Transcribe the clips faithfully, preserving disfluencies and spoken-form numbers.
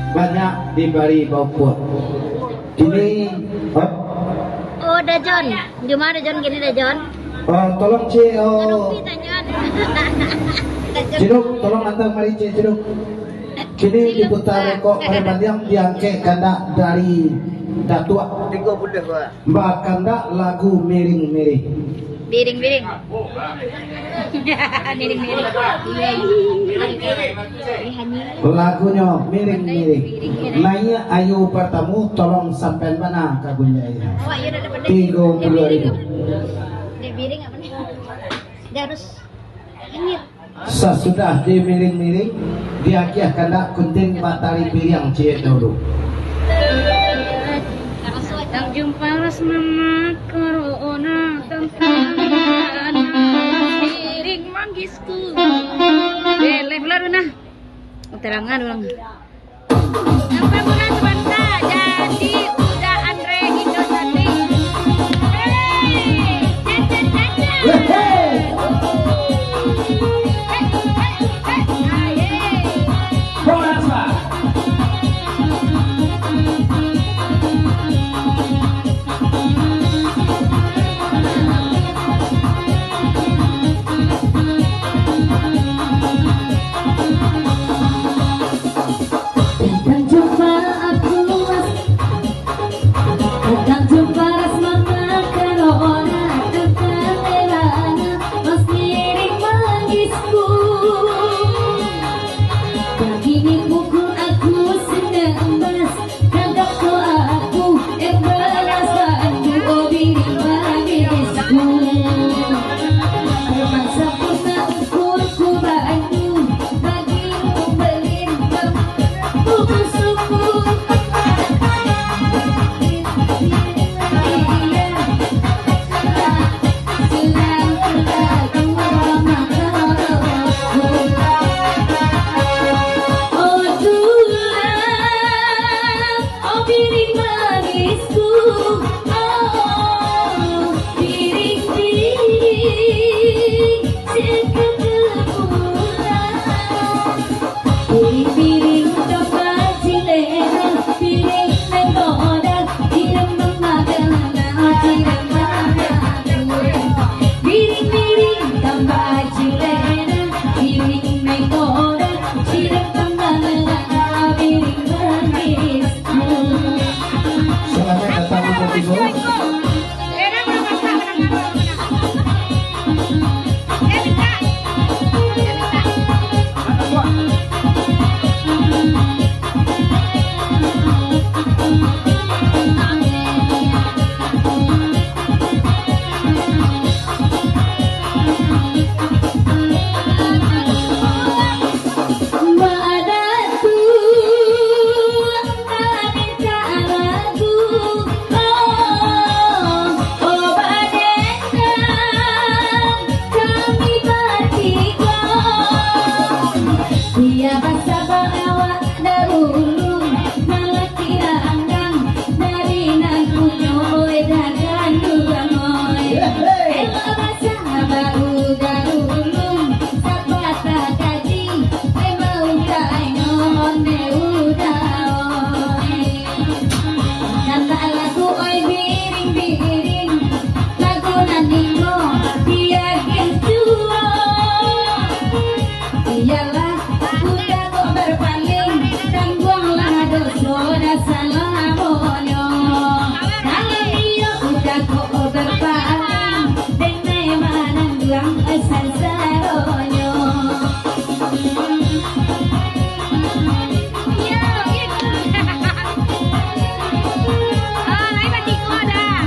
Banyak dibari baupuak. Kini, oh. Oh, Dajon. Di ma Dajon kini, Dajon? Oh, tolong, Cik, oh. Anu, pi, Dajon. Ciduk, tolong antar mari, Cik, Ciduk. Kini diputar rekod Pariang Pandiang, diangkek kandak dari Datuak. Tigo puluah, Pak. Bakandak lagu Miring-miring. Miring-miring. Miring-miring. Iya, iya. Lagunyo Miring-miring. Naiak ayu partamo, tolong sampean bana ka gunjai. Tigo puluah ribu. Dek miring apa nih? Dia harus hanyir. Sasudah di Miring-miring, diagiah kandak kuntin batari piriang ciek dahulu. Tanjung Paras mama corona, tentang miring manggis. Beleh pulo tu nah. Terangan urang. Sampai murah sabanta, jadi udah Andre Indo Sandi. Hei, cacet, cacet. Hei, hei. Hei, hei, hei. Ah, ye. Bola, Pak. Tantang jumpa aku, Mas. Tantang jumpa ras mama corona, tantang erana Mas Miring mangisku. Pagi ni pukul aku senang, Mas. Tanggap ko aku, eh, balasan tu, oh, diri manisku. Terpaksa pun aku, ku bantu, bagi ku beliin, ku bersyukur. Iya. Piring-piring, tambah cilena, piring menggoda, tidak memakan, tidak memakan. Piring-piring, tambah cilena, piring menggoda, tidak memakan, piring manis. Selamat datang, Ibu. Biasa barawak dahulu, malaki randang, dari nan punyo, oi, dagang urang, oi. Elok basa baru dahulu, sapatah kaji, oi, mau kaingon, oi, udah, oi. Kandak lagu, oi, biring-biring, lagu nan iko, biagiah juo. Iyolah, udah kok berpaling, tangguanglah doso dan salamonyo. Kalau iyo udah kok berpaling, denai manangguang sansaronyo. Iyo, gitu. Oh, lain lah tiko dah.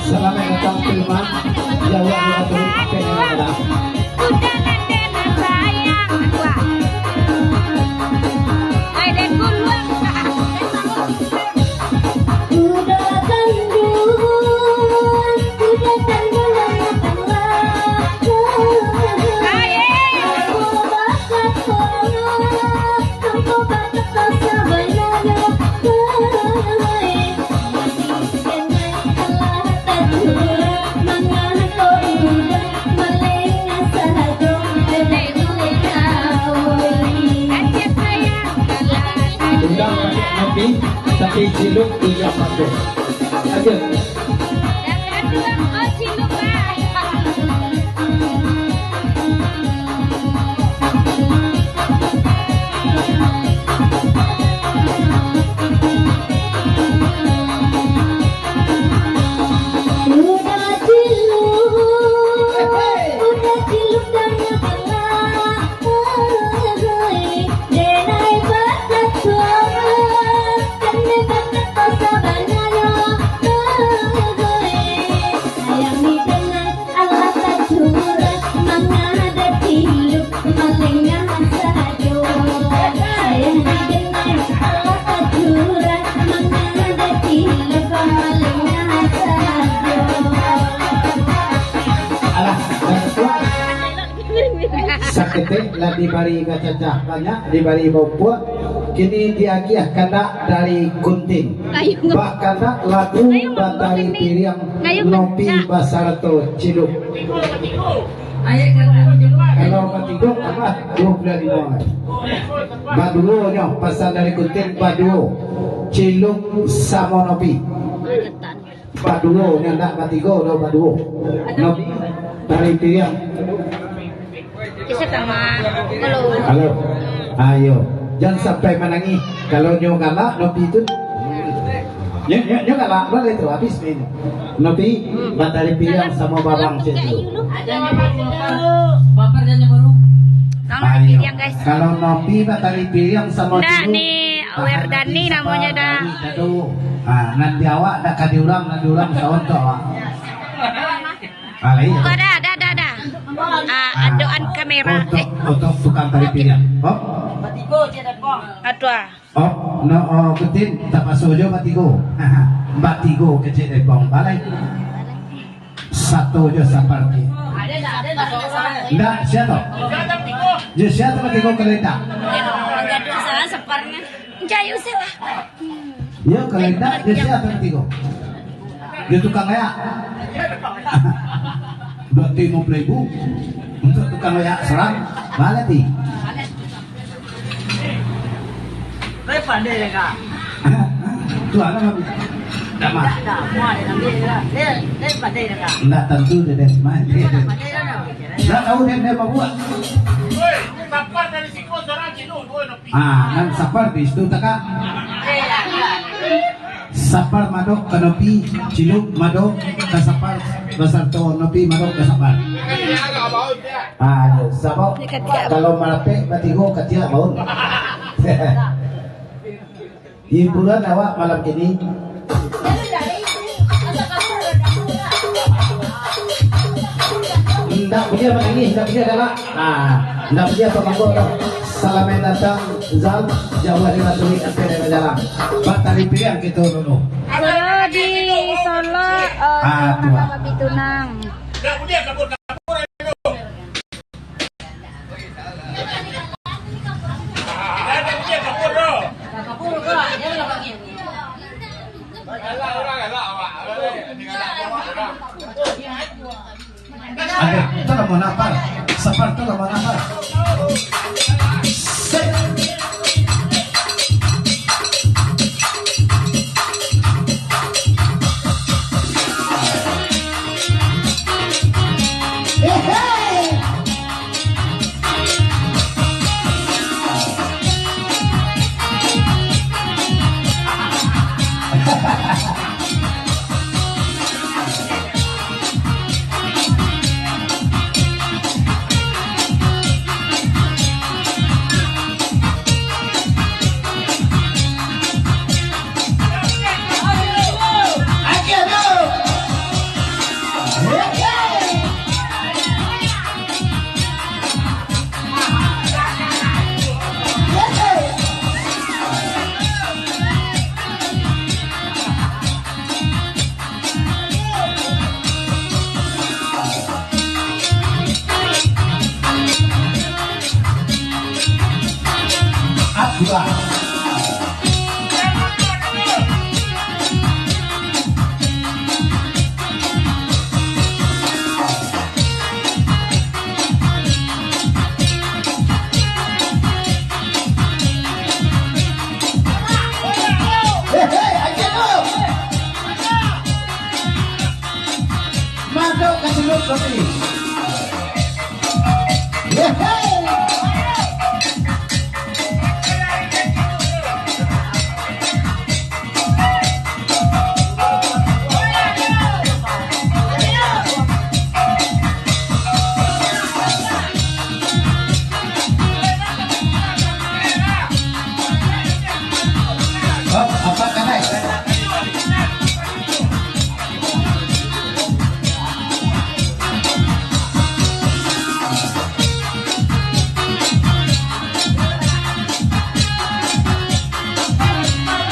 Selamat datang, terima. Ya Allah, ya Tuhan, apa yang ada? Udah nanti nak sayang, wah. Tapi, tapi Ciluk indak patuah. Aja. Udah Ciluk, udah Ciluk, dah nyaman lah. Oi, denai batatua, kene batatua sabananyo. Oi, sayang didanai, alah tacurak, mangada Ciluk malengah sajo. Sayang didanai, alah tacurak, mangada Ciluk malengah sajo. Alah, batatua. Saketek lah dibari bacacah banyak, dibari baumpuak, kini diagiah kandak dari Gunting. Ayo. Bakandak lagu Ayo, Batari Gunting. Piriang, Ayo, Nopi Kak. Basarato Ciluk. Kalau batigo tambah duo puluah limo. Baduo nyo, pasan dari Gunting, baduo. Ciluk samo Nopi. Baduo nyo, ndak batigo doh, baduo. Nopi, Batari Piriang. Kisah sama. Halo. Halo. Ayo. Jan sampai manangih. Kalau nyo galak, Nopi tu. Nyo, nyo, nyo galak, boleh tu, habis main. Nopi, Batari Piriang samo Babang cek tu. Baper jan baru. Ayo. Kalau Nopi, Batari Piriang samo Ndak Ciluk. Ni, Awerdani namonyo dah. Aduh. Ah, nan di awak dak ka diulang, nan diulang saontok awak. Ah, lain. Buka dah, dah, dah, dah. Ah, adoan kamera. Untuk, Eh. Untuk tukang tari piriang. Oh? Aduh, ah. Oh, no, oh, Gunting, tapaso jo batigo. Batigo kecek depong balai. Sato jo Sapar. Ndak, sia tu? Jo sia tu batigo kalau indak? Gaduh salah Sapar ni. Jayu sih lah. Yo, kalau indak, jo sia tu batigo? Jo tukang ayak. Dua ratus limo puluh ribu untuk tukang ayak serang, mana ti? Lai pandai dek kak. Tu anak kami. Dah mah. Dah, dah, muak dia ambil je lah. Dia, dia pandai dek kak. Ndak tantu dia dari mana. Dia dah pandai dah, dah. Ndak tahu dia, dia babuak. Woi, Sapar dari siko seorang kilo, dua nopi. Ah, nan Sapar di situ tak, Kak? Eh, dah, dah. Sapar madok ka Nopi, Ciluk madok ka Sapar, basarato Nopi madok ka Sapar. Ah, sabab kalau marapek batigo katiak baun. Hiburan awak malam kini. Indak buliah manangih, indak buliah galak. Ah, ndak bisa pamangko doh. Salamaik datang, Zal, jauah dari Baturi, sampai dari Majalah. Batari piriang kito dulu. Kalau di Solok, eh, Ah, tu. Mata babi tunang. Aduh, tu lah mau napar. Sapar tu lah mau napar. Set.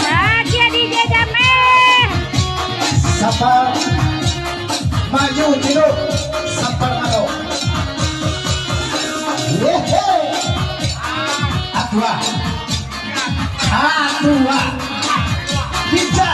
Akhia D J Jamil. Sapa maju cilok, sapa mano. Yehe. Atua. Atua. Kita.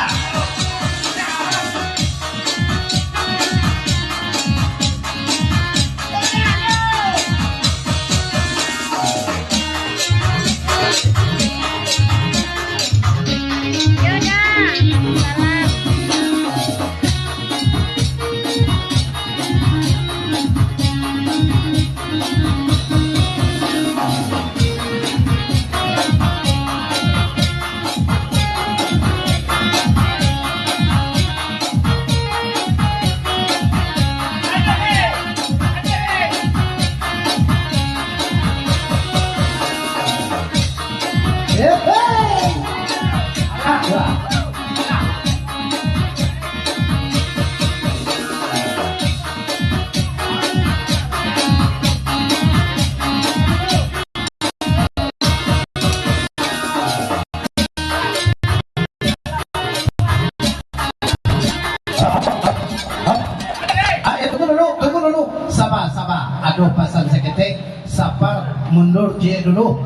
Ah, eh, tunggu dulu, tunggu dulu. Saba, saba. Aduh, pasan saketek. Saba, mundur ciek dulu.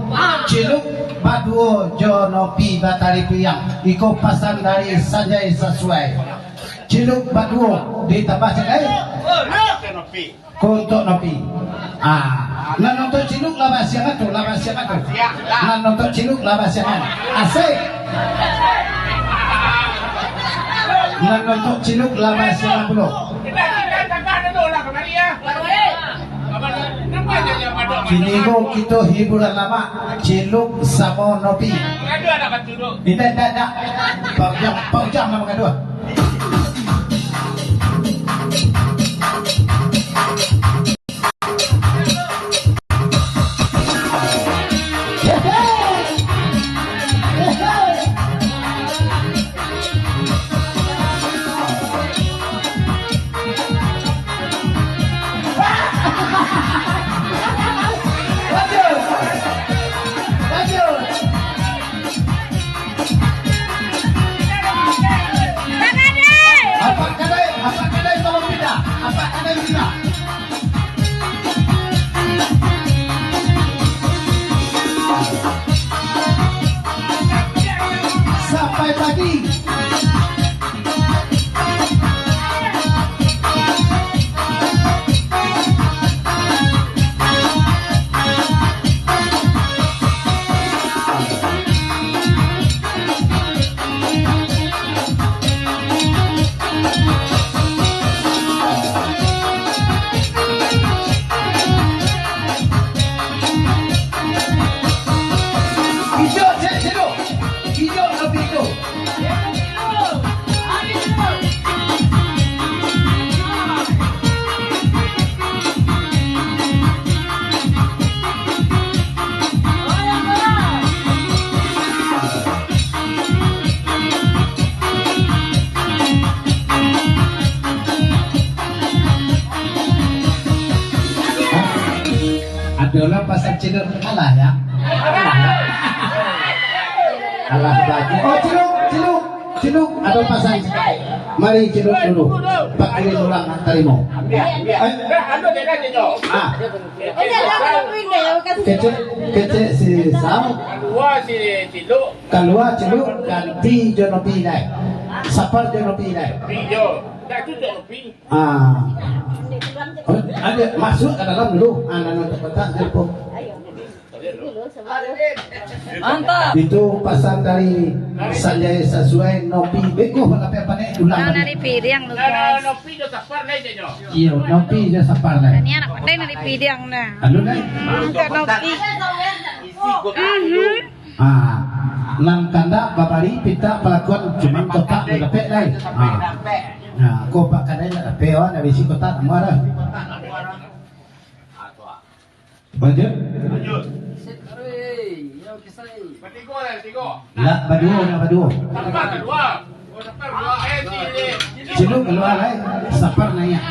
Ciluk baduo jo Nopi batari piang. Iko pasan dari Sanjai Sasuai. Ciluk baduo ditambah ciek lai. Ko untuak Nopi. Ah, nan untuak ciluk lah basiangan tu, lah basiangan tu. Nan untuak ciluk lah basiangan. Asik. Nan untuak ciluk lah basiangan pulo. Kini ko kito hiburan lama, ciluk samo Nopi. Indak, indak, indak. Pak Ujang, Pak Ujang lah mangaduah. Apak kadai, apak kadai tolong pindah. Apak kadai pindah. Sampai pagi. Ijo, cek, cek, tu. Ijo, tapi tu. Adolah pasal ciluk, alah, ya. Alah, ya. Alah, bagi. Oh, ciluk, ciluk, ciluk, ado pasal. Mari, ciluk dulu. Pak Kiai Tulang tarimo. Eh. Ah. Kecek, kecek si Sam. Kalua si Ciluk. Kalua Ciluk ganti jo Nopi lai. Sapar jo Nopi lai. Nopi jo. Dak cucok Nopi. Ah. Ado masuk ka dalam dulu. Ah, nan untuak kotak, lupo. Mantap. Itu pasan dari Sanjaya Sasuai, Nopi. Beko lapeh panek ulang. Nah, tadi. Dari piring tu, guys. Iyo, Nopi jo Sapar lah. Ini anak pandai dari piring nah. Anu, Nay. Hmm, Kak Nopi. Mhm. Ah, nan kandak babari pita palakuan cuman kotak lah dapek, Nay. Ah. Nah, ko Pak Kadai nak dapek, awak nak bisi kotak, nak muarah. Lanjut. Lah, baduo, nak baduo. Sino kalua lai, Sapar naiak.